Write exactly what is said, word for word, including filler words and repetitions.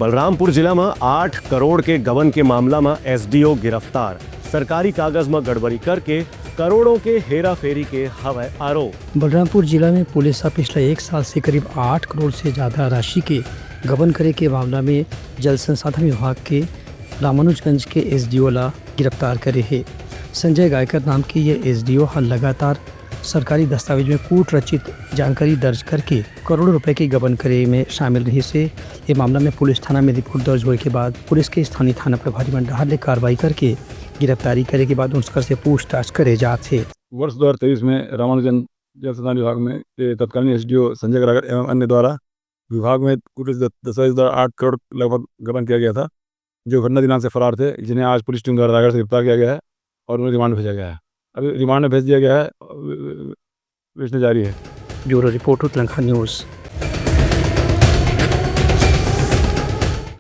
बलरामपुर जिला म आठ करोड़ के गबन के मामला म एसडीओ गिरफ्तार। सरकारी कागज म गड़बड़ी करके करोड़ों के हेराफेरी के हवय आरोप। बलरामपुर जिला में पुलिस ह पिछला एक साल से करीब आठ करोड़ से ज्यादा राशि के गबन करे के मामला में जल संसाधन विभाग के रामानुजगंज के एसडीओ ला गिरफ्तार करे हे। संजय गायकर नाम के ये एसडीओ ह लगातार सरकारी दस्तावेज में कूट रचित जानकारी दर्ज करके करोड़ों रुपए के गबन करे में शामिल रहिस हे। ये मामला में पुलिस थाना में रिपोर्ट दर्ज होए के बाद पुलिस के स्थानीय थाना प्रभारी मन डहार ले कार्रवाई करके गिरफ्तारी करे के बाद उनकर से पूछताछ करे जात हे। वर्ष दो हज़ार तेईस में रामानुजन जल संसाधन विभाग में, ए, तत्कालीन एसडीओ संजय गायकर एवं अन्य द्वारा विभाग में कुल दस-, दस्तावेज द्वारा आठ करोड़ लगभग गबन किया गया था, जो घटना दिनांक से फरार थे, जिन्हें आज पुलिस टीम द्वारा रायगढ़ से गिरफ्तार किया गया है और उन्हें रिमांड भेजा गया है। अभी रिमांड में भेज दिया गया है, विवेचना जारी है। Bureau report, Uttarakhand news.